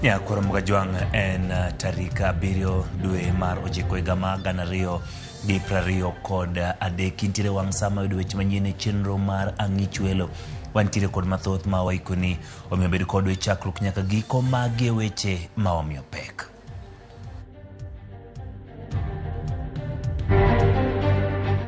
Nyakwar Mgajwang' en tarik 7 dwe mar 9 higa mar 2023. Intiere wang' sa ma yudo weche manyien e chenro mar Ang'ich Welo. Wantiere kod mathoth ma waikoni, omiyo bed kodwa e chakruok nyaka giko. Magi e weche ma wamiyo pek.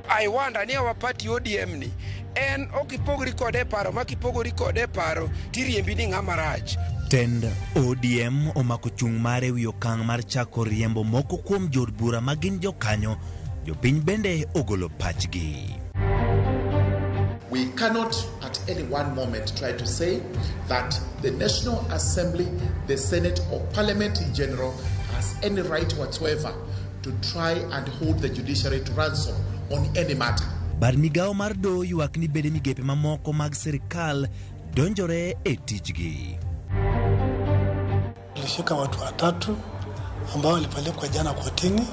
I wonder ni our party ODM ni en ok ipogri kode e paro, ma kipogori kode e paro tiriembi ni ng'ama rach. Tend ODM omako chung' mare ewi okang' mar chako riembo moko kuom jood bura ma gin jokanyo. Jopiny bende ogolo pachgi. We cannot at any one moment try to say that the National Assembly, the Senate or Parliament in general has any right whatsoever to try and hold the judiciary to ransom on any matter. Bad migawo mar doho ywak ni bede migepe mamoko mag sirkal donjore e tijgi. Tulishika watu watatu ambao walipelekwa jana kotini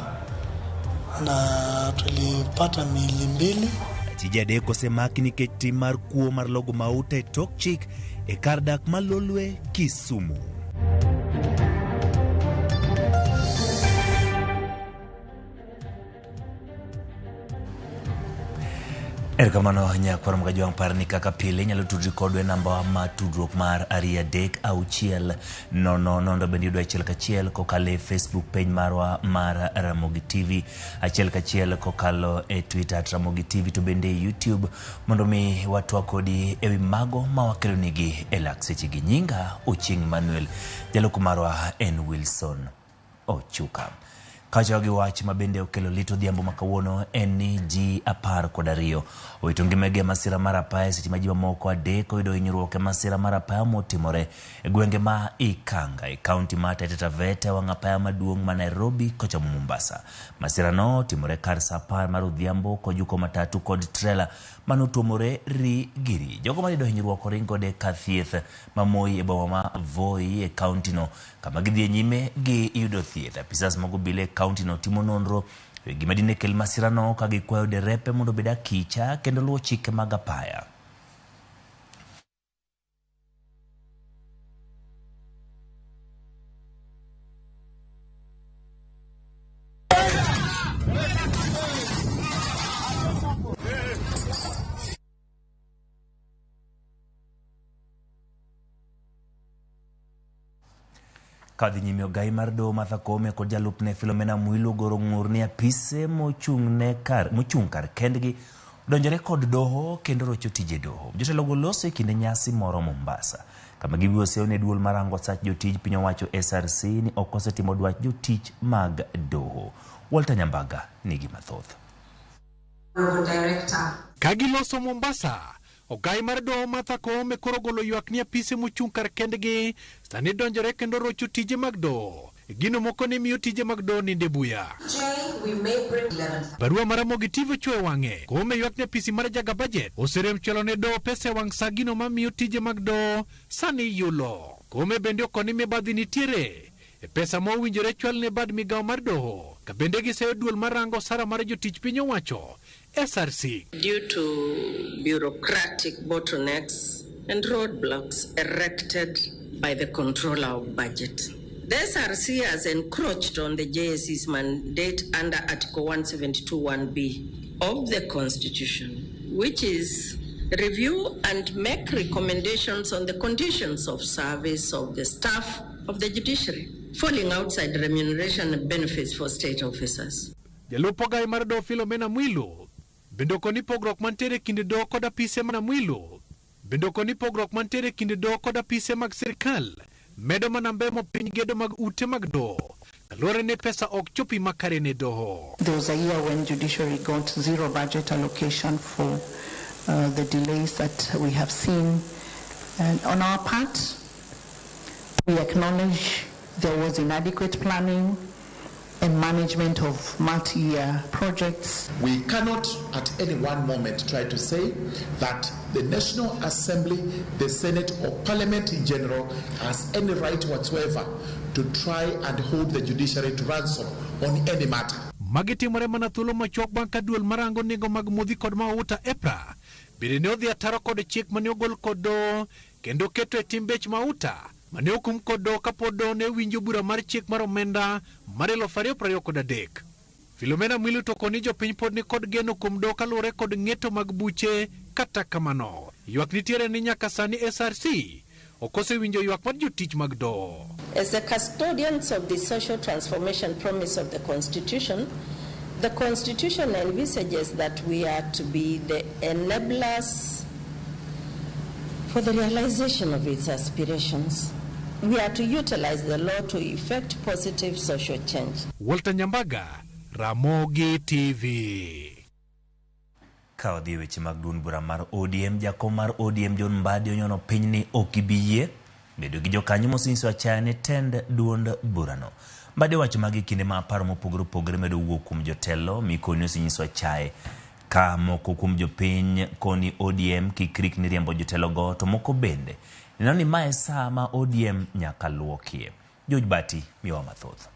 na tulipata miili mbili. Achije adek osemaki nikech tim mar kuo mar logo mauta e tok chik e kar dak ma Lolwe, Kisumu. Erokamano nyakwar Mgajwang', par ni kaka pile inyalo tudri kodwa e namba ma tudruok mar 236 0 0, bende yudo achiel kachiel kokalo e Facebook page marwa mar Ramogi TV, achiel kachiel kokalo e Twitter at Ramogi TV, to bende e YouTube, mondo mi watwa kodi ewi mago ma wakelonigi e lak sechegi. Nyinga Ochieng' Emmanuel, jaloko marwa en Wilson Ochuka. Kawacho gi wach ma bende okelo lit odhiambo ma kawuono en ni ji 12 owito ngimagi e masira mar apaya seche ma ji mamoko 3 oyudo hinyruok e masira mar apaya motimore e gwenge ma Ikanga e kaunti ma Taita Taveta e wang' apaya maduong' ma Nairobi kochomo Mombasa. Masirano otimore kar sa 10 mar odhiambo kojuko matatu kod trela manotuomore ri gi ri. Jogo mayudo hinyruok oring kode kar thieth ma Moi e boma ma Voi e kaunti no kama gidhi nyime gi yudo thieth. Apisas mag obila e kaunti no timo nonro e gima dine kel masirano ka gikwayo derepe mondo obed akicha kendo luwo chike mag apaya. Kadhi nyime ogai mar doho Martha Koome kod jalupne Philomena Mwilu ogoro ng'ur ni apise mochung' kar kendgi odonjore kod doho kendo rocho tije doho. Jotelogo loso e kinde nyasi moro Mombasa, kama giwiyo seyo ne duol marango sach jotij piny owacho SRC ni ok osetimo dwach jotich mag doho. Walter Nyambaga nigi mathoth. Ka giloso Mombasa, ogai mar doho Martha Koome koro golo ywak ni apise mochung' kar kendgi sani donjore kendo rocho tije mag doho. Gino moko ne miyo tije mag doho ninde buya. Barua mar Ramogi TV ochuoyo wang'e. Koome ywak ni apisi mar Jaga Budget oserem chwalo ne doho pesa e wang' sa, gino mamiyo tije mag doho sani yulo. Koome bende okoni mibadhi nitiere e pesa ma owinjore chwal ne bad migawo mar doho, ka bende giseyo duol mar rango osara mar jotich piny owacho SRC. Due to bureaucratic bottlenecks and roadblocks erected by the controller of budget, the SRC has encroached on the JSC's mandate under Article 172.1b of the Constitution, which is review and make recommendations on the conditions of service of the staff of the judiciary, falling outside remuneration and benefits for state officers. Jalup ogai mar doho Philomena Mwilu bende okoni pogruok mantiere e kind doho kod apise mana Mwilu bende okoni pogruok mantiere e kind doho kod apise mag sirkal medo mana mbemo piny gedo mag ute mag doho kaluwore ni pesa ok chopi makare ne doho. There was a year when judiciary got zero budget allocation for the delays that we have seen. And on our part, we acknowledge there was inadequate planning and management of multi-year projects. We cannot at any one moment try to say that the National Assembly, the Senate or Parliament in general has any right whatsoever to try and hold the judiciary to ransom on any matter. Magi timore mana thuolo machuok bang' ka duol marango nengo mag modhi kod mauta EPRA bende ne odhi ataro kod chik mane ogol kod doho kendo keto e tim bech mauta Mane okum kod doho kapod doho ne winjo bura mar chik mar omenda mar 2023. Philomena Mwilu to koni jopiny pod ni kod geno kuom doho kaluwore kod ng'eto mag buche. Kata kamano, ywak nitiere ni nyaka sani SRC ok osewinjo ywak mar jotich mag doho. As the custodians of the social transformation promise of the Constitution, the Constitution envisages that we are to be the enablers for the realization of its aspirations. We are to utilize the law to effect positive social change. Walter Nyambaga, Ramogi TV. Ka wadhi e weche mag duond bura mar ODM, jakom mar ODM John Mbadi onyono piny ni ok gibi yie bedo gi jokanyo mosenyiso achaya ne tend duond burano. Mbadi owacho magi e kinde ma paro mopogore opogore medo wuok kuom jotelo mikoni osenyiso achaye ka moko kuom jopiny koni ODM kik rikni riembo jotelogo to moko bende neno ni mae saa ma ODM nyaka luokie. George Bati miyowa mathoth.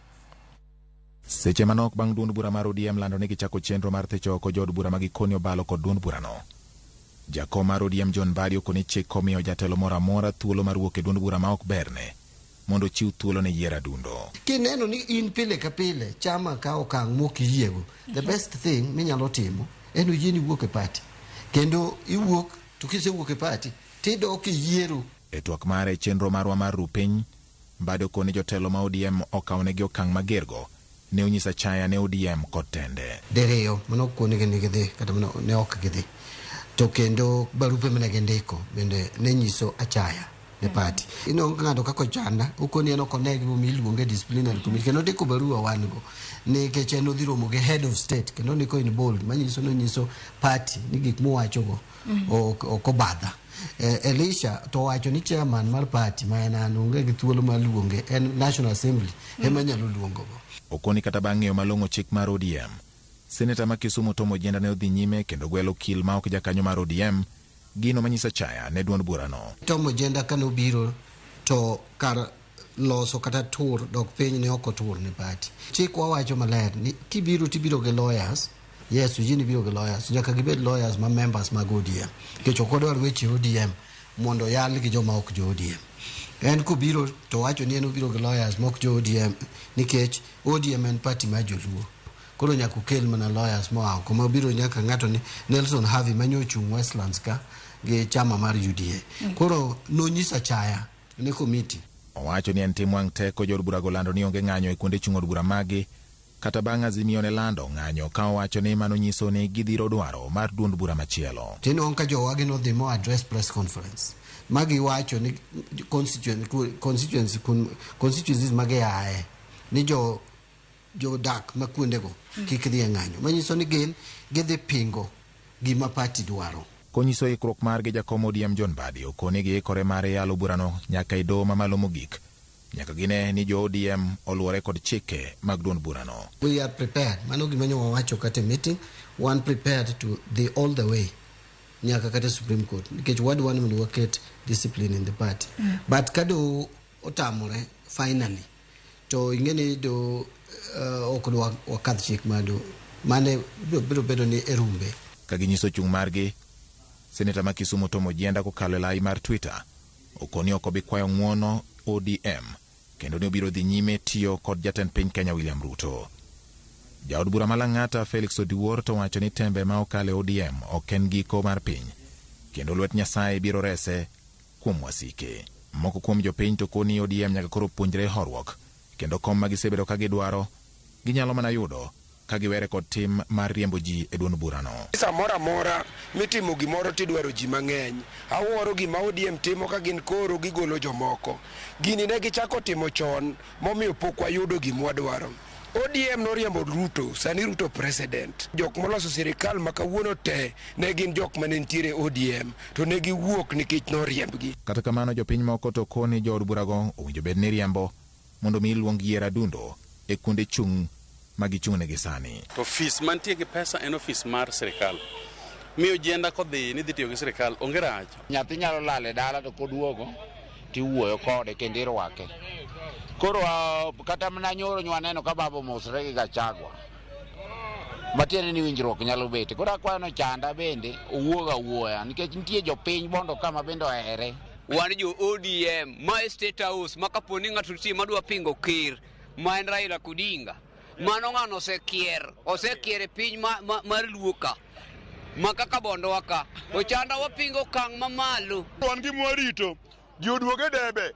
Seche manok bang' duond bura mar ODM lando ni gichako chenro mar thicho oko jood bura ma gikoni obalo kod duond burano. Jakom mar ODM John Mbadi okoni chik omiyo jatelo moro amora thuolo mar wuok e duond bura ma ok berne mondo ochiw thuolo ne yiero adundo. Kineno ni in pile ka pile chama ka okang' mok iyiego, the best thing minyalo timo en oyieni wuok e party. Kendo iwuok to kisewuok e party tidok e yiero. E twak mare e chenro marwa mar ru piny, Mbadi okoni jotelo ma ODM okawnegi okang' magergo ne onyiso achaya ne ODM kod tende. Diriyo mane okonegi ni gidhi kata mane ne ok gidhi. To kendo barupe mane gindiko bende ne nyiso achaya ne party. Ineno ng'ato kaka Ochanda okoni en ok one gimomiyo iluonge e disciplinary committee kendo ondiko barua wan go nikech en odhi romo gi head of state kendo ondiko in bold manyiso ni onyiso party ni gik mowachogo ok obadha. Elisha to owacho ni chairman mar party ma en an onge gi thuolo mar luonge en National Assembly ema nyalo luongogo. Okoni kata bang' ng'eyo malong'o chik mar ODM, Seneta ma Kisumu Tom Ojienda ne odhi nyime kendo gwelo okil ma ok jakanyo mar ODM, gino manyiso achaya ne duond burano. Tom Ojienda kane obiro to kar loso kata tur dok piny ne ok otur ne party. Chik wawacho maler ni kibiro tibiro gi lawyers, yes oyieni biro gi lawyers, nyaka gibed lawyers ma members mag ODM. Nikech ok wadwar weche ODM mondo oyal gi joma ok jo ODM. En kobiro to wacho ni en obiro gi lawyers ma ok jo ODM nikech ODM en party mar joluo. Koro nyaka okel mana lawyers moa oko ma obiro nyaka ng'ato ni Nelson Havi manyo ochung' Westlands ka gi chama mar UDA. Koro nonyiso achaya ne komiti. Owacho ni en tim wang' teko jood burago lando ni onge ng'anyo e kuonde chung' od bura magi kata bang' Azimio ne lando ng'anyo ka owacho ni mano nyiso ni gidhiro dwaro mar duond bura machielo. Tinwang'o ka jowagi nodhi mo address press conference ma giwacho ni constituencies ma giaye ni jo jodak ma kuondego kik dhi e ng'anyo manyiso ni gin gidhi pingo gima party dwaro. Konyiso ikruok margi jakom ODM John Mbadi okoni giikore mar yalo burano nyaka e doho mamalo mogik. Nyaka gine ni jo ODM oluwore kod chike mag duond burano. We are prepared. Mano gima nyo wawacho kata e meeting. Wan prepared to dhi all the way nyaka kata Supreme Court nikech wadwa ni mondo waket discipline in the party. But ka do otamore finally to ing'e ni do ok dwa wakadh chik mar do mane biro bedo ni e rumbe. Ka ginyiso chung' margi, Seneta ma Kisumu Tom Ojienda kokalo e lai mar Twitter okoni ok obi kwayo ng'uono ODM kendo ni obiro dhi nyime tiyo kod jatend piny Kenya William Ruto. Jaod bura ma Lang'ata Felix Odiwuor to wacho ni tembe ma okale ODM ok en giko mar piny kendo lwet Nyasaye biro rese kuom wasike. Moko kuom jopiny to koni ODM nyaka koro puonjre horuok kendo kom ma gisebedo ka gidwaro ginyalo mana yudo ka giwere kod tim mar riembo ji e duond burano. Samoro amora mitimo gimoro tidwaro ji mang'eny. Awuoro gima ODM timo ka gin koro gigolo jomoko. Gini ne gichako timo chon momiyo pok wayudo gima wadwaro. ODM noriembo Ruto, sani Ruto president. Jok moloso sirikal ma kawuono te ne gin jok mane nitiere ODM to ne giwuok nikech noriembgi. Kata kamano jopiny moko to koni jood burago owinjo bed ni riembo mondo mi luong yier adundo e kuonde chung' ma gichung'negi sani. To ofis mantie gi pesa en ofis mar sirikal. Miyo Ojienda kodhi ni dhi tiyo gi sirikal onge rach. Nyathi nyalo lal e dala to koduogo tiwuoyo kode kendo irwake. Koro kata mana nyoro nyaneno ka baba omosre gi Gachagua. Matiende ni winjruok nyalo bete. Koro akwayo ni Ochanda bende owuog awuoya nikech nitie jopiny Bondo kama bende ohere. Wan jo ODM ma e State House ma kapo ni ng'ato nitie madwa pingo ker ma en Raila Odinga. Mano ng'ano osekier, osekier e piny ma, ma, mar Luo ka. Ma kaka Bondowa ka. Ochanda wapingo okang' mamalo. Wan gima warito, ji oduog e debe,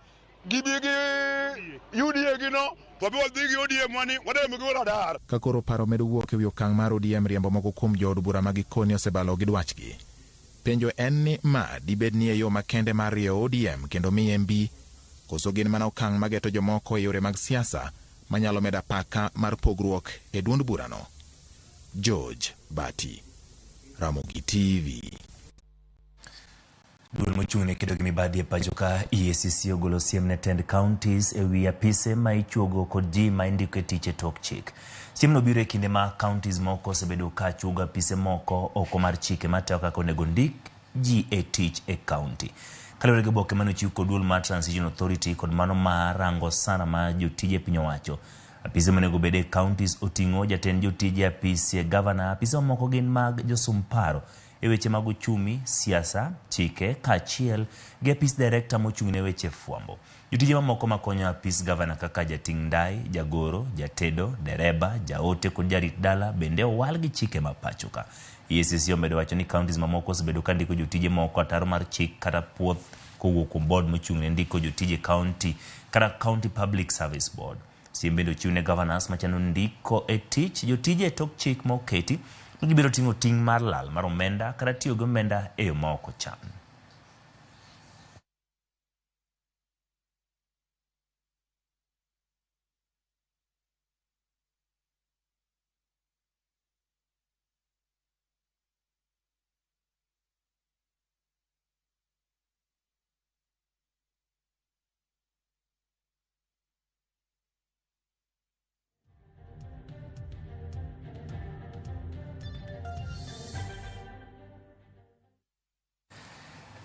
gibi gi UDA gi no, to wabi wadhi gi ODM wani, wademo gi radar. Ka koro paro medo wuok e wi okang' mar ODM riembo moko kuom jood bura ma gikoni osebalo gi dwachgi. Penjo en ni ma dibed ni e yo makende mar rieyo ODM kendo miye mbi, koso gin mana okang' mageto jomoko e yore mag siasa manyalo medo apaka mar pogruok e duond burano. George Bati, Ramogi TV. Duol mochung' ne kedo gi mibadhi e pacho ka EACC ogolo siem ne tend counties e wi apise ma ichuogo kod ji ma indiko e tich e tok chik. Siemno biro e kinde ma counties moko osebedo ka chuogo apise moko oko mar chike matayo kaka onego ndik ji e tich e county. Kaluwore gi oboke mane ochiw kod duol mar Transition Authority kod mano mar rango osara mar jotije piny owacho, apise monego bed e counties oting'o jatend jotije, apis gavana, apise mamoko gin mag josum paro e weche mag uchumi, siasa, chike kaachiel gi apis director mochung' ne weche fwambo. Jotije mamoko makonyo apis gavana kaka jating' ndai, jagoro, jatedo, dereba, jaote kod jarit dala bende owal gi chike ma pacho ka. EACC omedo wacho ni counties mamoko osebedo ka ndiko jotije moko ataro mar chik kata puoth kowuok kuom board mochung' ne ndiko jotije county kata County Public Service Board. Siem bende ochiw ne governors machano ndiko e tich jotije e tok chik ma oketi ni gibiro ting'o ting' mar lal mar omenda kata tiyo gi omenda e yo ma ok ochan.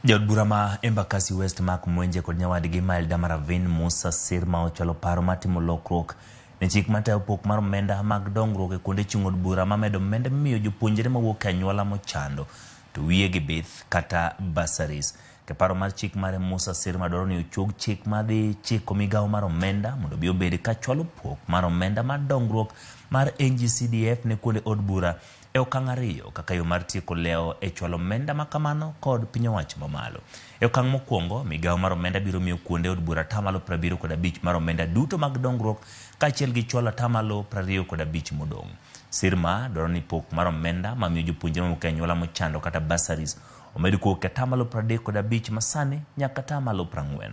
Jaod bura ma Embakasi West Mark Mwenje kod nyawadgi ma Eldama Ravine Musa Sirma ochwalo paro mar timo lokruok ne chik matayo pok mar omenda mag dongruok e kuonde chung' od bura mamedo omenda mimiyo jopuonjre mawuok e anyuola mochando to wiyegi bith kata bursaries. Ke paro mar chik mare Musa Sirma dwaro ni ochuog chik madhi chiko migawo mar omenda mondo obi obed ka chwalo pok mar omenda mar dongruok mar NGCDF ne kuonde od bura e okang' ariyo kaka yo mar tieko lewo e chwalo omenda ma kamano kod piny owacho mamalo. E okang' mokwongo, migawo mar omenda biro miyo kuonde od bura atamalo 75 mar omenda duto mag dongruok kaachiel gi chwalo atamalo 25 modong'. Sirma dwaro ni pok mar omenda mamiyo jopuonjre mawuok e anyuola mochando kata bursaries omed kowuok e atamalo 35 masani nyaka atamalo 40.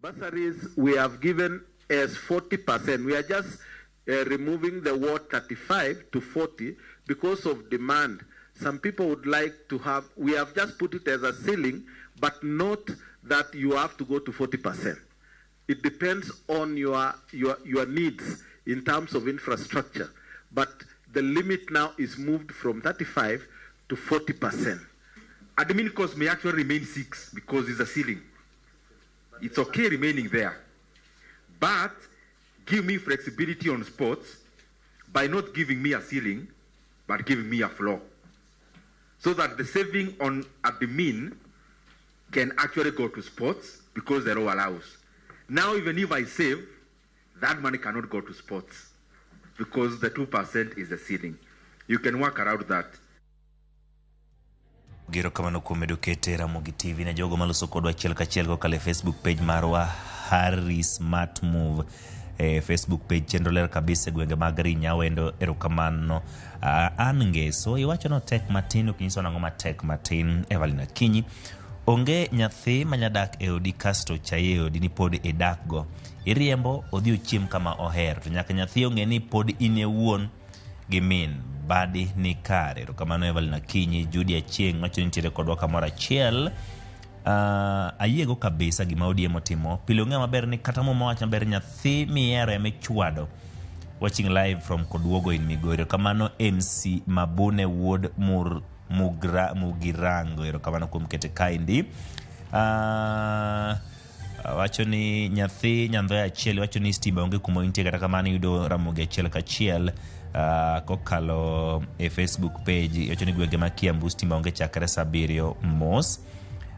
Bursaries we have given as 40%. We are just removing the word 35 to 40 because of demand. Some people would like to have, we have just put it as a ceiling, but not that you have to go to 40%. It depends on your needs in terms of infrastructure. But the limit now is moved from 35 to 40%. Admin cost may actually remain 6 because it's a ceiling. It's okay remaining there. But give me flexibility on sports by not giving me a ceiling, but giving me a floor. So that the saving on admin can actually go to sports because the law allows. Now, even if I save, that money cannot go to sports because the 2% is the ceiling. You can work around that. Gero kamano kuom medo kete Ramogi TV ne jogo maloso kodwa achiel kachiel kokalo e Facebook page marwa Harry Smart Move. E Facebook page chenro ler kabisa e gwenge mag Rinyawendo. Erokamano. An Ngeso iwacho no tek matin, ok inyiso nang'o matek matin. Evelyn Akinyi, onge nyathi manyadak e odi kasto chaye e odi ni pod idakgo. Iriembo odhi ochiem kama ohero, to nyaka nyathi ong'e ni pod in e wuon gi min badi ni kare. Erokamano Evelyn Akinyi. Judy Achieng' wacho ni nitiere kodwa kamoro achiel. Ayiego kabisa gima ODM otimo. Pile ong'eyo maber ni kata muma wacho maber nyathi mihero ema ichwado. Watching live from Kodwogo in Migori. Erokamano MC Mabune wuod Mugirango. Erokamano kuom kete kaendi. Wacho ni nyathi nyandhoya achiel wacho ni stima onge kuma intie, kata kamano iyudo Ramogi achiel kachiel kokalo e Facebook page. Wacho ni gwenge ma Kiambu stima onge chakre saa 7 mos.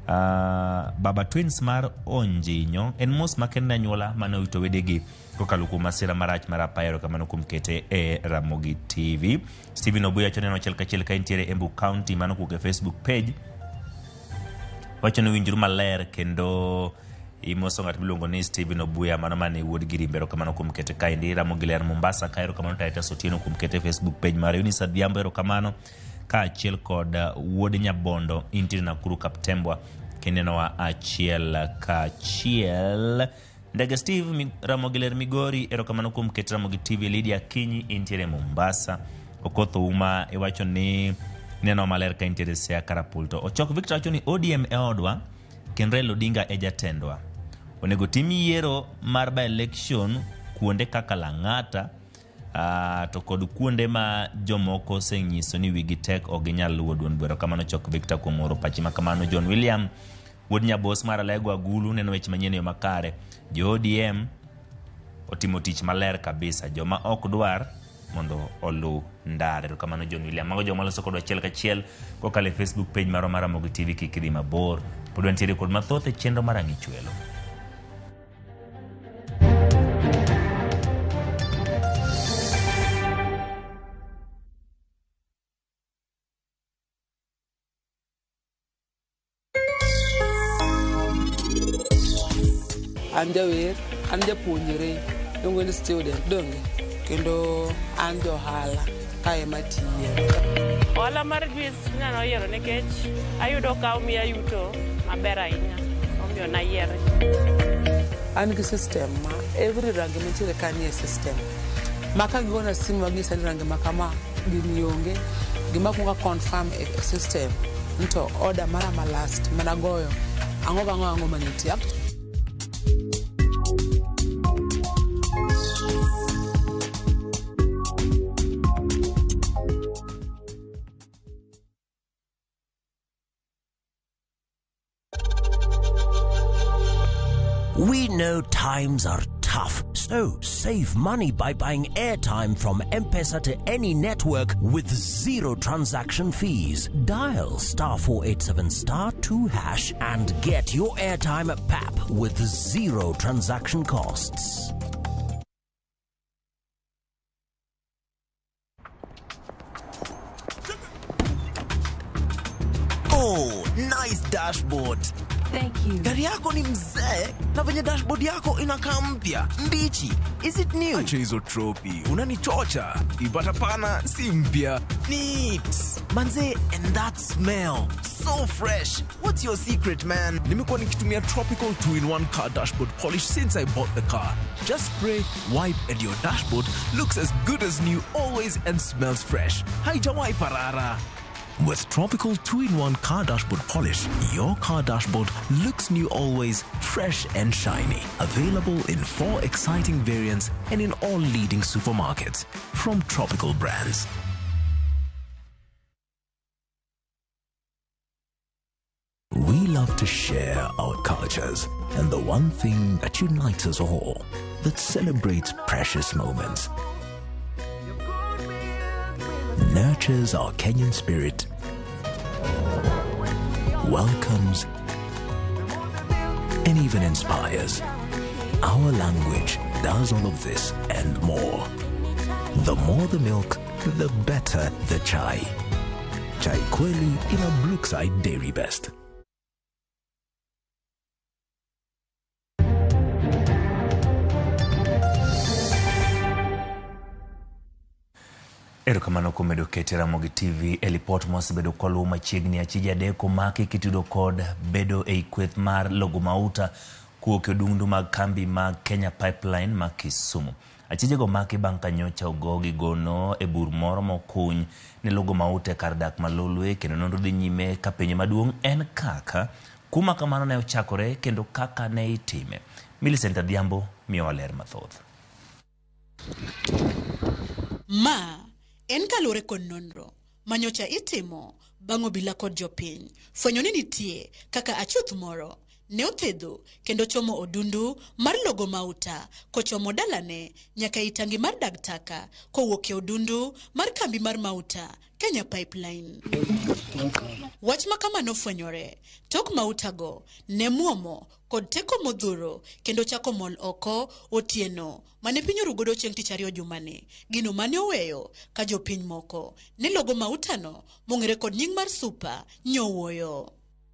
Baba Twins mar Onjinyo en mos makende ne anyuola mane owito wedegi kokalo kuom masira marach mar apaya. Erokamano kuom kete e Ramogi TV. Stephen Obuya wacho neno achiel kachiel ka entiere Embu County, mano kowuok e Facebook page. Wacho ni winjuru maler kendo imoso ng'at miluongo ni Stephen Obuya, mano mane wuod Girimbe. Erokamano kuom kete kaendi. Ramogi Ler Mombasa ka, erokamano Titus Otieno kuom kete e Facebook page mare. Eunice Adhiambo, erokamano kaachiel kod wuod Nyabondo intiere Nakuru Kaptembwa kinenowa achiel kachiel. Ndege Steve Ramogi Ler Migori, erokamano kuom ket Ramogi TV. Lydia Kinyi intiere Mombasa. Okoth Ouma iwacho ni neno maler ka intiere Siaya Karapulto. Ochok Victor wacho ni ODM e odwa kendo Raila Odinga e jatendwa. Onego tim yiero mar by election kuonde kaka Lang'ata to kod kuonde ma jomoko osenyiso ni wigi tek ok ginyal luwo duond bura. Kamano Chok Victor kuom oro pachi ma kamano. John William wuod Nyabos mar Alego Agulu neno weche manyien e yo makare. Jo ODM otimo tich maler kabisa. Joma ok dwar mondo oluw ndara. Erokamano John William. Mago joma loso kodwa achiel kachiel kokalo e Facebook page marwa mar Ramogi TV. Kik idhi mabor. Pod wantiere kod mathoth e chenro mar Ang'ichwelo. An jawer, an japuonjre, iluongo ni student, donge? Kendo an johala kae matiye. Ohala mar juice chunya noyiero nikech ayudo ka omiya yuto maber ahinya, omiyo nayiere. An gi system ma every rangi mantiere ka nie system. Ma ka gigona simu maging'isa ni rangi ma kama gini onge, gima kuongo confirm e system ni to order mara ma last managoyo ang'o gang'o ang'o manitie. We know times are tough, so save money by buying airtime from M-Pesa to any network with zero transaction fees. Dial star 487 star 2 hash and get your airtime at PAP with zero transaction costs. Oh, nice dashboard. Thank you. Gari yako ni mzee na venye dashboard yako inakaa mpya, mbichi. Is it new? Acha hizo tropi, unanichocha. Ipata pana si mpya. Neat. Manze, and that smell. So fresh. What's your secret, man? Nimekuwa nikitumia Tropical 2-in-1 car dashboard polish since I bought the car. Just spray, wipe and your dashboard looks as good as new always and smells fresh. Haijawahi parara. With Tropical 2-in-1 car dashboard polish, your car dashboard looks new always, fresh and shiny. Available in 4 exciting variants and in all leading supermarkets. From Tropical Brands. We love to share our cultures and the one thing that unites us all, that celebrates precious moments, nurtures our Kenyan spirit, welcomes, and even inspires. Our language does all of this and more. The more the milk, the better the chai. Chai Kweli in a Brookside Dairy Best. Erokamano kuom medo kete Ramogi TV e lipot mwasebedo kwaluwo machiegni. Achije adek omaki kitudo kod bedo ei kweth mar logo mauta kuwuok e odundu mag kambi mag Kenya Pipeline ma Kisumu. Achijego omaki bang' ka nyocha ogogi gono e bur moro mokuny ne logo mauta e kar dak ma Lolwe, kendo nonro dhi nyime ka penjo maduong' en kaka kuma kamano ne ochakore kendo kaka ne itime. Millicent Adhiambo miyowa ler mathoth. Ma en kaluwore kod nonro manyocha itimo bang' obila kod jopiny fwenyo ni nitie kaka achuth moro ne othedho kendo chomo odundu mar logo mauta kochomo dalane nyaka ei tangi mar dag taka kowuok e odundu mar kambi mar mauta Kenya Pipeline. Wach ma kama nofwenyore tok mautago ne muomo kod teko modhuro kendo chako mol oko otieno mane piny orugodo chieng' tich ariyo jumani, gino mane oweyo ka jopiny moko ne logo mautano mong'ere kod nying mar Super nyowuoyo.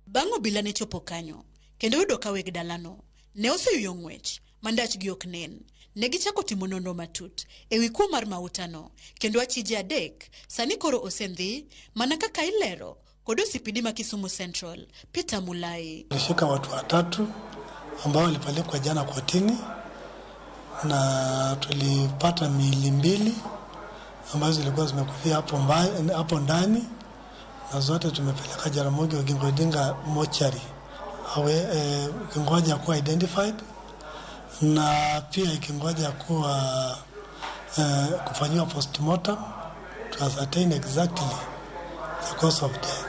Bang' obila ne chopo kanyo kendo yudo ka weg dalano ne oseyuyo ng'wech ma ndachgi ok nen, ne gichako timo nonro matut ewi kuo mar mautano kendo achije 3 sani koro osendhi mana kaka ilero kod OCPD ma Kisumu Central Peter Mulai. Tulishika watu 3 ambao walipelekwa jana kotini na tulipata miili 2 ambazo zilikuwa zimekufia hapo ndani na zote tumepeleka Jaramogi Oginga Odinga mochari kingoja kuwa identified na pia ikingoja kuwa kufanyiwa postmortem to ascertain exactly the cause of death.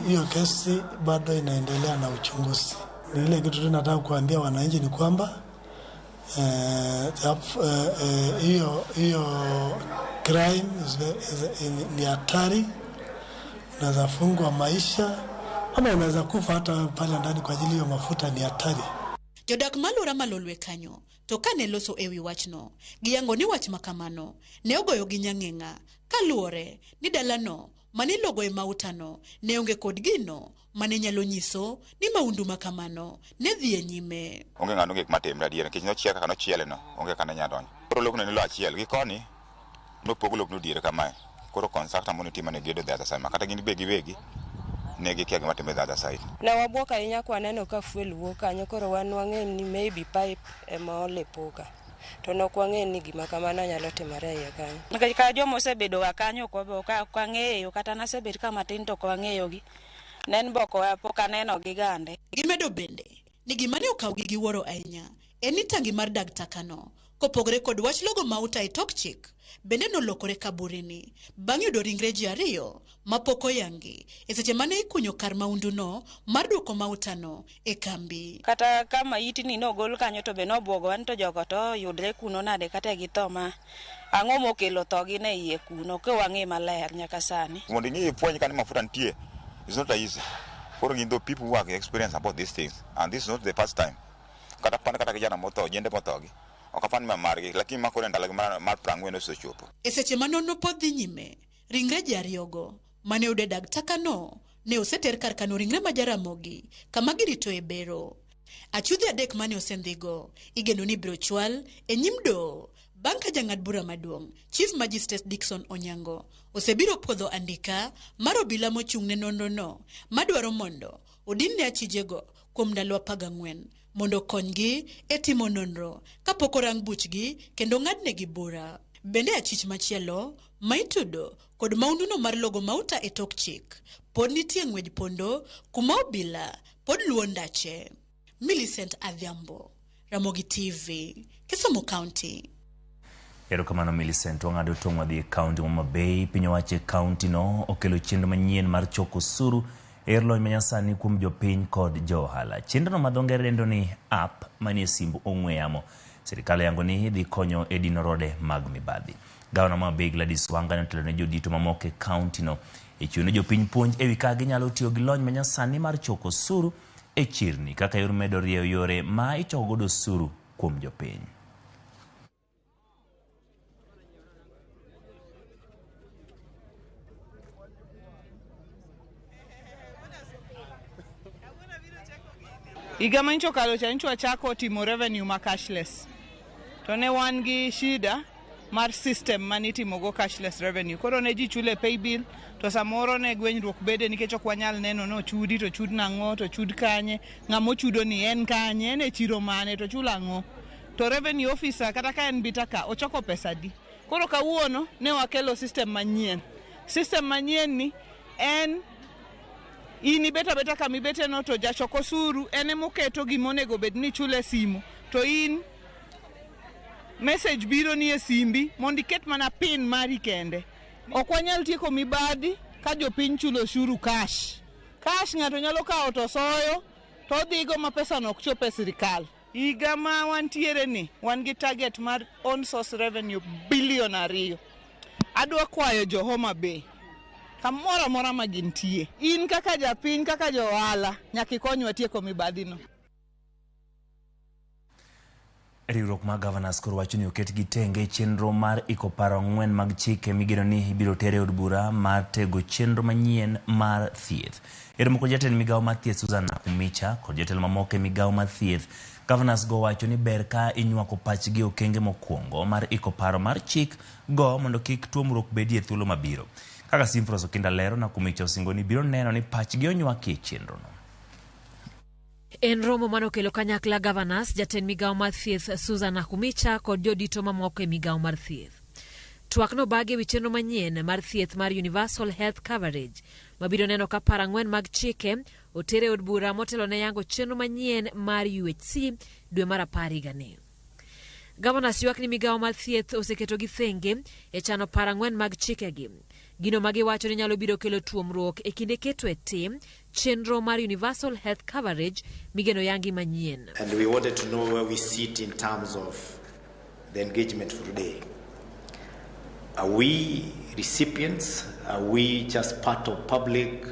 Hiyo kesi bado inaendelea na uchunguzi. Ni ile kitu tunataka kuambia wananchi ni kwamba hiyo crime ni hatari, unaweza fungwa maisha ama unaweza kufa hata pale ndani kwa ajili ya mafuta, ni hatari. Jodak malura malolwe kanyo to kane loso ewi wachno giyango ni wach makamano ne ogoyo gi nyang'eng'a kaluwore ni dalano mane logo e mautano ne onge kod gino mane nyalo nyiso ni maundu makamano ne dhi e nyime. Onge ng'ano gik matimre adier nikech nochiel kaka nochiele no onge kaka ne nyalo donjo. Koro lobno ne lo achiel gi koni nopog lobno diere kamae. Koro contractor mono timo ne gedo the other side kata gin be giwegi ne gikia gima timre the other side. Ne wabuok ahinya kwaneno ka fuel wuok kanyo, koro wan wang'eyo ni maybe pipe ema olepoka. To ne ok wang'eyo ni gima kamano nyalo timore e iye kanyo. Nikech ka joma osebedo ga kanyo ok wang'eyo, kata nasebet ka matin to ok wang'eyogi. Ne en be ok pok anenogi gande. Gimedo bende ni gima ne okawgi gi wuoro ahinya en ni tangi mar dag takano kopogore kod wach logo mauta e tok chik bende nolokore kaburini bang' yudo ringre ji 2 mapok oyangi e seche mane ikunyo kar maunduno mar duoko mautano e kambi. Kata kama itni nogol kanyo to be nobwogowa ni to jogo to yudre kuno nade kata githo ma ang'o mokelo thogi ne iye kuno ok wang'e maler nyaka sani. Mondo ing'e ipuonj kani mafuta nitie is not easy. Koro gin the people who have experience about these things and this is not the first time. Kata pan kata kijana motho jende mothogi ok apan ma margi lakini makoro ndalo mar 40 osechopo. E seche ma nonro pod dhi nyime, ringre ji 2go mane oyudo e dag takano ne oseter kar kano ringre ma Jaramogi kama giritoe bero. Achudhe 3 mane osendhigo igeno ni ibiro chwal e nyim doho bang' ka jang'ad bura maduong' Chief Magistrate Dickson Onyango osebiro puodho andika mar obila mochung' ne nonrono madwaro mondo odin ne achijego kuom ndalo 14 mondo okonygi e timo nonro kapok orang buchgi kendo ng'adnegi bura. Bende achich machielo ma itudo kod maunduno mar logo mauta e tok chik pod nitie ng'wej pondo kuma obila pod luwo ndache. Millicent Adhiambo, Ramogi TV, Kisumu County. Erokamano Millicent. Wang'ado tong' wadhi e kaunti Homa Bay. Piny owacho e kaunti no okelo chenro manyien mar choko osuru e yor lony manyasani kuom jopiny kod jo ohala. Chenrono ma dho ngere dendo ni app manie simb ong'we yamo. Sirikal oyango ni dhi konyo e dino rode mag mibadhi. Gavana ma Homa Bay Gladys Wanga notelo ne jodito mamoko e kaunti no e chiwo ne jopiny puonj ewi kaka ginyalo tiyo gi lony manyasani mar choko osuru e chirni kaka yor medo rieyo yore ma ichoko godo osuru kuom jopiny. Higa manyicho okalo cha nyicho wachako timo revenue ma cashless. To ne wan gi shida mar system manitimogo cashless revenue. Koro ne ji chule pay bill, to samoro ne gwenyruok bede nikech ok wanyal neno no chudi to chud nang'o, to chud kanye, ng'ama ochudo ni en kanye, en e chiro mane, to chul ang'o. To revenue officer kata ka en bita ka, ochoko pesa di. Koro kawuono ne wakelo system manyien. System manyien ni en in ibet abeta kama ibeteno to jachok osuru en emoketo gima onego bed ni chule simu, to in message biro ni e simbi mondo iket mana pin mari kende. Ok wanyal tieko mibadhi ka jopiny chulo osuru cash. Cash ng'ato nyalo kawo to soyo to odhigo ma pesano ok chop e sirikal. Higa ma wantiere ni wan gi target mar own source revenue bilion 2. Adwa kwayo jo Homa Bay kamoro amora ma gintie, in kaka japiny, kaka jo ohala, nyaka ikonywa tieko mibadhino. Riwruok mar Governors koro wacho ni oketgi tenge e chenro mar iko paro 4 mag chike migeno ni ibiro ter e od bura mar tego chenro manyien mar thieth. E romo kod jatend migawo mar thieth Susan Nakhumicha kod jotelo mamoko e migawo mar thieth, Governors go wacho ni ber ka inywako pachgi e okenge mokwongo mar iko paro mar chik go mondo kik tuomruok bedie e thuolo mabiro. Kaka Simfros Okinda lero, Nakhumicha osingo ni biro neno ni pachgi onywaki e chenrono. En romo mane okelo kanyakla Governors, jatend migawo mar thieth Susan Nakhumicha kod jodito mamoko e migawo mar thieth. Twak nobagi ewi chenro manyien mar thieth mar Universal Health Coverage mabiro neno ka paro 4 mag chike oter e od bura motelo ne yango chenro manyien mar UHC dwe mar 10 higani. Governors ywak ni migawo mar thieth oseketogi thenge e chano paro 4 mag chikegi. Gino ma giwacho ni nyalo biro kelo tuomruok e kinde keto e tim chenro mar Universal Health Coverage migeno yangi manyien. And we wanted to know where we sit in terms of the engagement for today. Are we recipients? Are we just part of public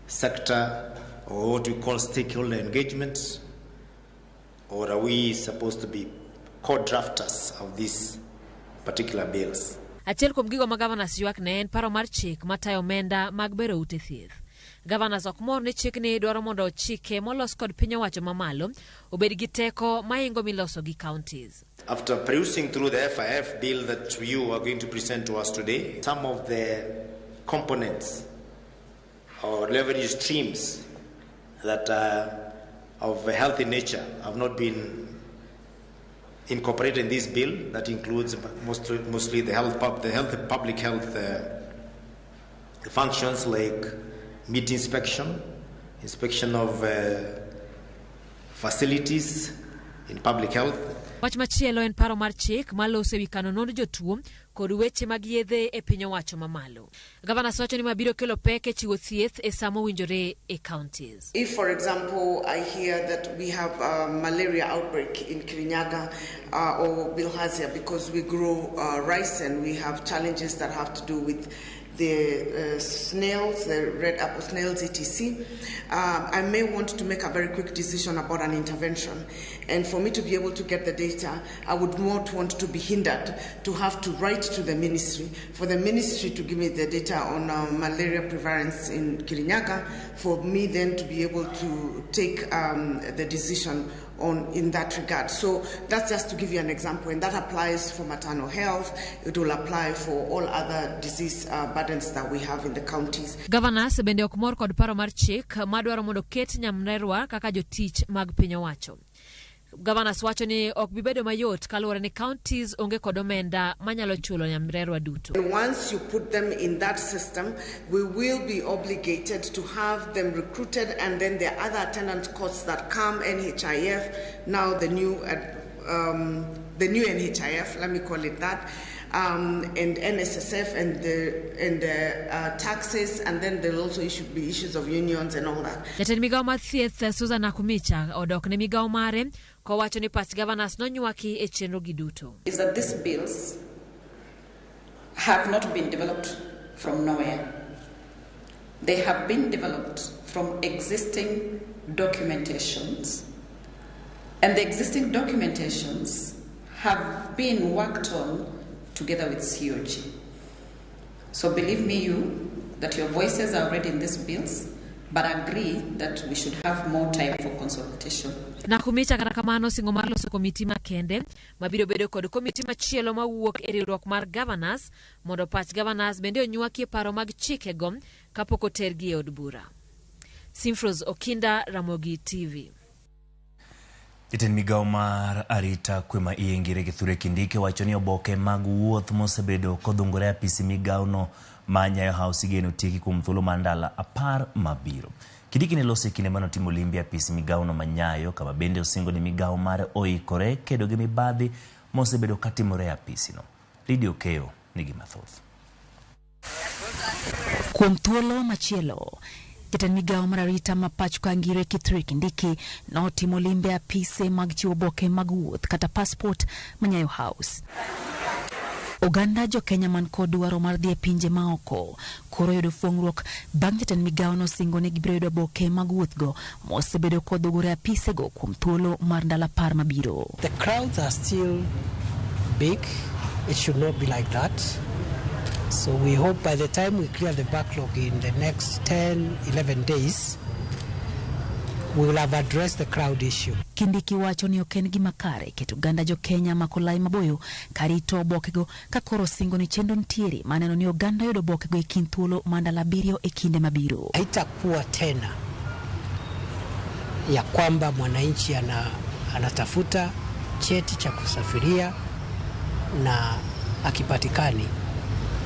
sector or what we call stakeholder engagement? Or are we supposed to be co-drafters of these particular bills? Achiel kuom gigo ma governors ywak ne en paro mar chik matayo omenda mag bero ute thieth. Governors ok mor ni chikni dwaro mondo chike molos kod piny owacho mamalo obed gi teko mahingo miloso gi counties. After perusing through the FIF bill that you are going to present to us today, some of the components or revenue streams that are of a healthy nature have not been incorporated in this bill. That includes mostly the health, the health, public health functions like meat inspection, inspection of facilities in public health. Wach machielo en paro mar chik maloso ewi kano nond jotuo kod weche mag yedhe e piny owacho mamalo. Governors wacho ni ma biro kelo pek e chiwo thieth e sama owinjore e counties. If, for example, I hear that we have a malaria outbreak in Kirinyaga or Bilharzia because we grow rice and we have challenges that have to do with the snails, the red apple snails, etc. I may want to make a very quick decision about an intervention. And for me to be able to get the data, I would not want to be hindered to have to write to the ministry, for the ministry to give me the data on malaria prevalence in Kirinyaga, for me then to be able to take the decision on in that regard. So that's just to give you an example, and that applies for maternal health. It will apply for all other disease burdens that we have in the counties. Governors bende ok mor kod paro mar chik madwaro mondo ket nyamrerwa kaka jotich mag piny owacho. Governors wacho ni ok bi bedo mayot kaluwore ni counties onge kod omenda manyalo chulo nyamrerwa duto. And once you put them in that system, we will be obligated to have them recruited, and then there are other attendant costs that come, NHIF, now the new NHIF, let me call it that, and NSSF and the taxes, and then there will also be issues of unions and all that. Jatend migawo mar thieth Susan Nakhumicha odok ne migawo mare kowacho ni pach governors nonywaki e chenro gi duto. Is that these bills have not been developed from nowhere. They have been developed from existing documentations, and the existing documentations have been worked on together with COG. So believe me you, that your voices are already in these bills, but agree that we should have more time for consultation. Nakhumicha kata kamano singo mar loso komiti makende mabiro bedo kod komiti machielo mawuok e riwruok mar governors mondo pach governors bende onywaki e paro mag chikego kapok otergi e od bura. Simfros Okinda, Ramogi TV. Jatend migawo mar arita kwe ma iye Ngire Kithure Kindiki wacho ni oboke mag wuoth mosebedo kodhungore e apisi migawono ma Nyayo House igeno tieki kuom thuolo mar ndalo 10 mabiro. Kindiki ne loso e kinde mane otimo limbe e apisi migawono ma Nyayo, kama bende osingo ni migawo mare oikore kedo gi mibadhi mosebedo katimore e apisino. Lydia Okeyo nigi mathoth. Kuom thuolo machielo, Jatend migawo mar arita ma pacho ka Ngire Kithure Kindiki notimo limbe apise mag chiwo oboke mag wuoth kata passport ma Nyayo House. Oganda jo Kenya man kod dwaro mar dhi e pinje maoko koro yudo fuong'ruok bang' jatend migawo nosingo ni gibiro yudo oboke mag wuothgo mosebedo kodhugore apisego kuom thuolo mar ndalo 10 mabiro. The crowds are still big. It should not be like that. So we hope by the time we clear the backlog in the next 10, 11 days, we will have addressed the crowd issue. Kindiki wacho ni ok en gima kare keto oganda jo Kenya mako lai maboyo karito obokego ka koro singo ni chenro nitiere maneno ni oganda yudo obokego e kind thuolo mar ndalo 7 e kinde mabiro. Haitakuwa tena ya kwamba mwananchi anatafuta cheti cha kusafiria na hakipatikani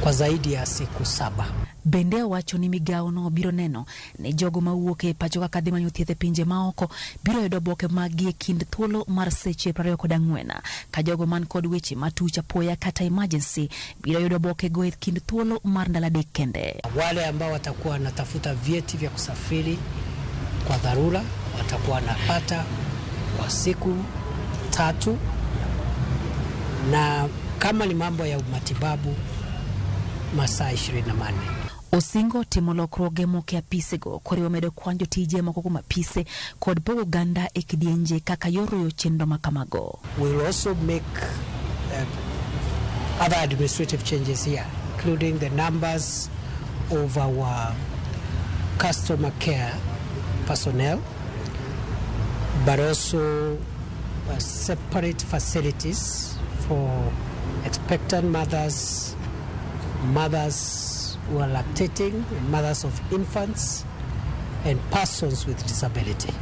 kwa zaidi ya siku 7. Bende owacho ni migawo no biro neno ni jogo mawuok e pacho kaka dhi manyo thieth e pinje maoko biro yudo oboke maggi e kind thuolo mar seche 24 ka jogo man kod weche matuch apoya kata emergency biro yudo oboke go e kind thuolo mar ndalo 3 kende. Wale ambao watakuwa wanatafuta vyeti vya kusafiri kwa dharura watakuwa wanapata kwa siku 3, na kama ni mambo ya matibabu masaa 24. Osingo timo lokruoge moko e apisego koriwo medo kwan jotije moko kuom apise kod pogo oganda e kidienje kaka yor ruyo chenro makamago. We will also make other administrative changes here, including the numbers of our customer care personnel, but also separate facilities for expectant mothers, mothers who are lactating, and mothers of infants, and persons with disability.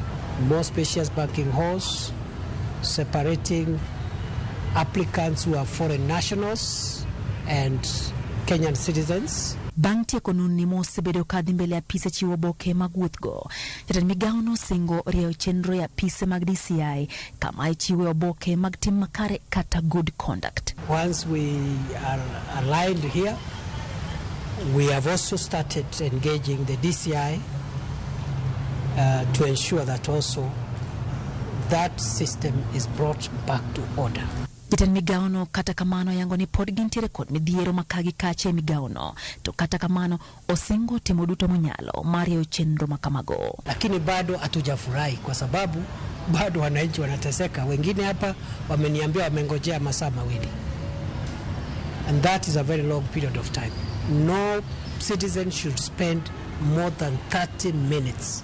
More spacious banking halls, separating applicants who are foreign nationals and Kenyan citizens. Bang' tieko nonni mosebedo ka dhi mbele apise chiwo oboke mag wuothgo, jatend migawo nosingo rieyo chenro e apise mag DCI kama ichiwe oboke mag tim makare kata good conduct. Once we are aligned here, we have also started engaging the DCI to ensure that also that system is brought back to order. Jatend migawono kata kamano yango ni pod gintiere kod midhiero ma ka gi kacha e migawono, to kata kamano osingo timo duto monyalo mar rieyo chenro makamago. Lakini bado hatujafurahi kwa sababu bado wananchi wanateseka. Wengine hapa wameniambia wamengojea masaa 2. And that is a very long period of time. No citizen should spend more than 30 minutes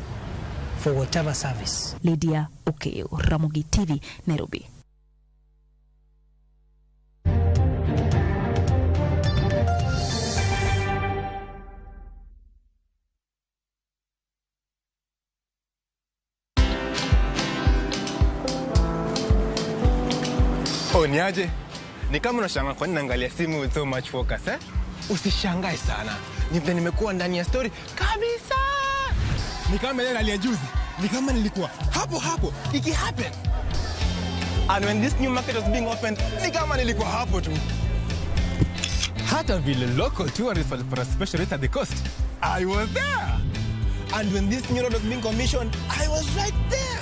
for whatever service. Lydia Okeyo, Ramogi TV, Nairobi. Oh, niaje? Ni kama unashangaa kwa nini naangalia simu with so much focus, eh? Usishangae sana. Ni vile nimekuwa ndani ya story kabisa. Ni kama ile ya juzi. Ni kama nilikuwa hapo hapo iki happen. And when this new market was being opened, ni kama nilikuwa hapo tu. Hata vile local tourists walipata special rate at the coast, I was there. And when this new road was being commissioned, I was right there.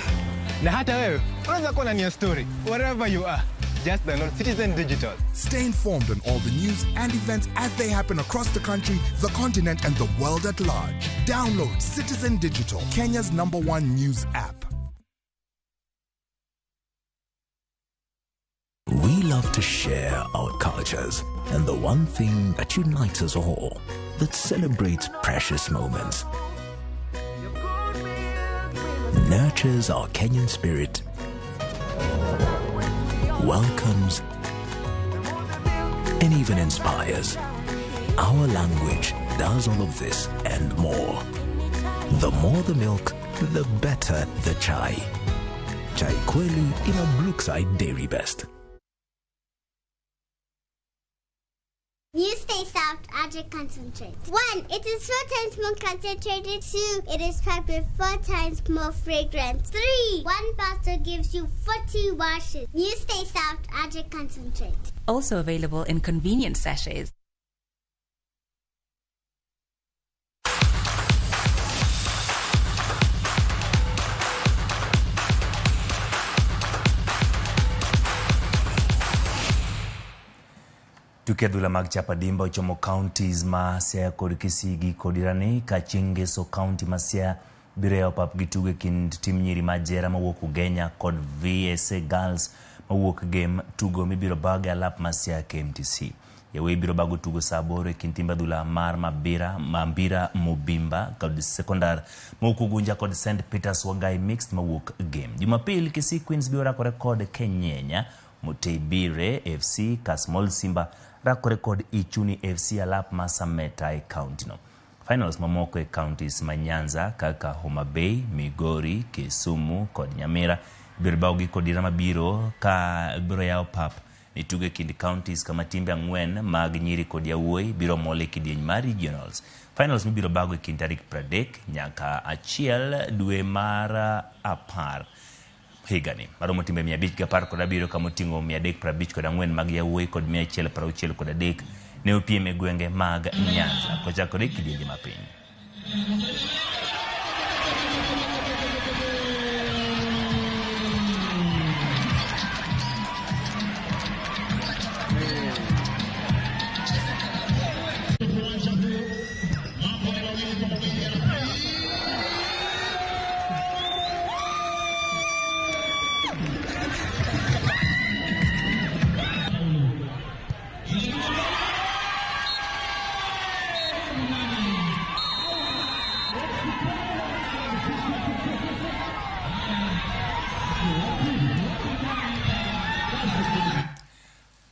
Na hata wewe unaweza kuwa ndani ya story wherever you are. Just download Citizen Digital. Stay informed on all the news and events as they happen across the country, the continent, and the world at large. Download Citizen Digital, Kenya's #1 news app. We love to share our cultures and the one thing that unites us all, that celebrates precious moments, nurtures our Kenyan spirit, welcomes, and even inspires. Our language does all of this and more. The more the milk, the better the chai. Chai Kweli in a Brookside Dairy Best. New Stay Soft Object Concentrate. 1, it is 4 times more concentrated. 2, it is packed with 4 times more fragrance. 3, 1 bottle gives you 40 washes. New Stay Soft Object Concentrate. Also available in convenient sachets. Tuke adhula mag chapa dimba ochomo counties ma Siaya kod Kisii giko dirani ka chieng' ngeso county ma Siaya biro yawo pap gi tugo e kind tim nyiri ma Jera mawuok Ugenya kod VSA Girls mawuok Gem, tugo mibiro bag e alap ma Siaya KMTC. Yawuoyi biro bago tugo saa 8 e kind timbe adhula mar Mabira, Mambira Mobimba kod Sekondar mawuok Ugunja kod St Peters Wagai Mixed mawuok Gem. Jumapil Kisii Queens biro rakore kod Kenyenya Muteibire FC ka Small Simba rakore kod Ichuni FC alap ma Sameta e county no. Finals mamoko e counties ma Nyanza kaka Homa Bay, Migori, Kisumu kod Nyamira ibiro baw gi kod dira mabiro ka biro yawo pap ne tugo e kind counties kama timbe 4 mag nyiri kod yawuoyi biro mol e kidieny mar regionals. Finals mibiro bago e kind tarik 30 nyaka 1 dwe mar 10 higani. Maromo timbe 517 kama oting'o 354 mag yawuoyi kod 163 ne opiem e gwenge mag Nyanza kochakore e kidienje mapiny.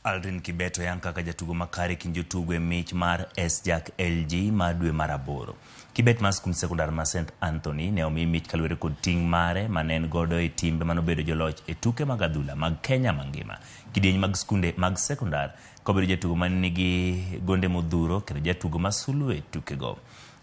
Aldrin Kibet oyang kaka jatugo makare kind jotugo e mich mar SJack LG mar dwe mar 8. Kibet mar skund sekondar ma St Anthony ne omi mich kaluwore kod ting' mare mane en godo e timbe manobedo joloch e tuke mag adhula mag Kenya mangima. Kidieny mag skunde mag sekondar kobedo jatugo manigi gonde modhuro kendo jatugo masulwe e tukego.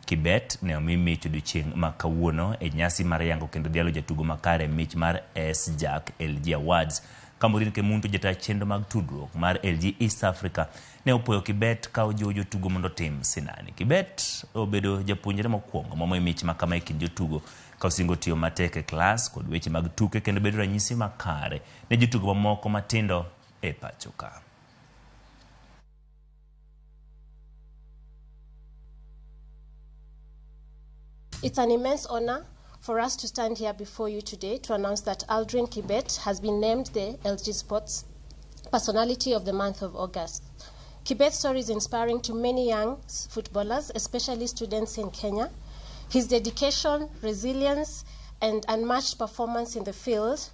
Kibet ne omi mich odiochieng' ma kawuono e nyasi mar yango kendo dhialo jatugo makare mich mar SJack LG Awards. Kamborin Kemunto jata chenro mag tudruok mar LG East Africa ne opuoyo Kibet ka ojiwo jotugo mondo otim sinani. Kibet obedo japuonjre mokwongo momiyo mich ma kama e kind jotugo ka osingo tiyo matek e klas kod weche mag tuke kendo bedo ranyisi makare ne jotugo mamoko matindo e pacho ka. It's an immense honor for us to stand here before you today to announce that Aldrin Kibet has been named the LG Sports Personality of the month of August. Kibet's story is inspiring to many young footballers, especially students in Kenya. His dedication, resilience, and unmatched performance in the field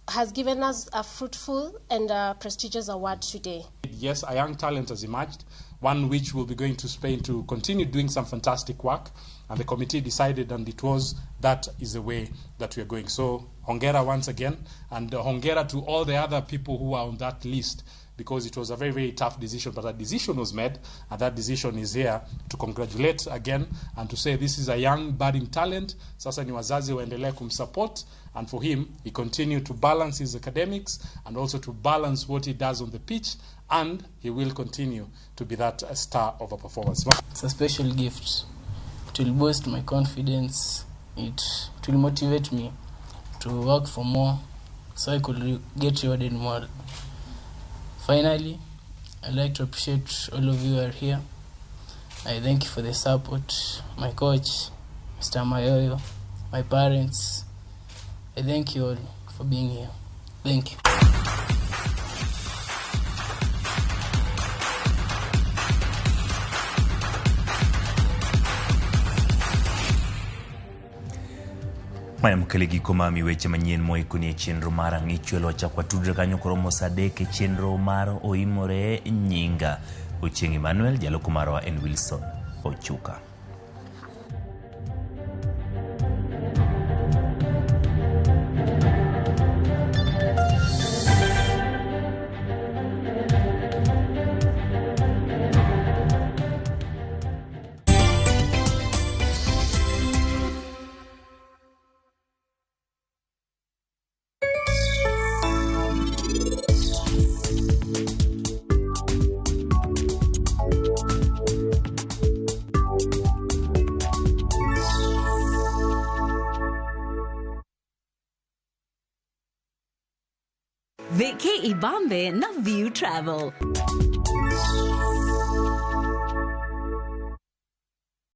has given us a fruitful and a prestigious award today. Yes, a young talent has emerged, one which will be going to Spain to continue doing some fantastic work. And the committee decided, and it was, that is the way that we are going. So, hongera once again, and hongera to all the other people who are on that list, because it was a very, very tough decision, but a decision was made, and that decision is here to congratulate again and to say this is a young, budding talent. Sasa ni wazazi waendelee kumsupport, and for him, he continued to balance his academics and also to balance what he does on the pitch, and he will continue to be that star of a performance. It's a special gift. It will boost my confidence. It will motivate me to work for more so I could get rewarded more. Finally, I'd like to appreciate all of you who are here. I thank you for the support, my coach, Mr. Mayoyo, my parents. I thank you all for being here. Thank you. Maya mokele giko mami weche manyien moikoni e chenro mar Ang'ichwelo wachak watudre kanyo koromo saa 3 e chenro mar Oimore Nyinga. Ochieng' Emmanuel, jaloko marwa en Wilson Ochuka. Viki Ibambe na View Travel.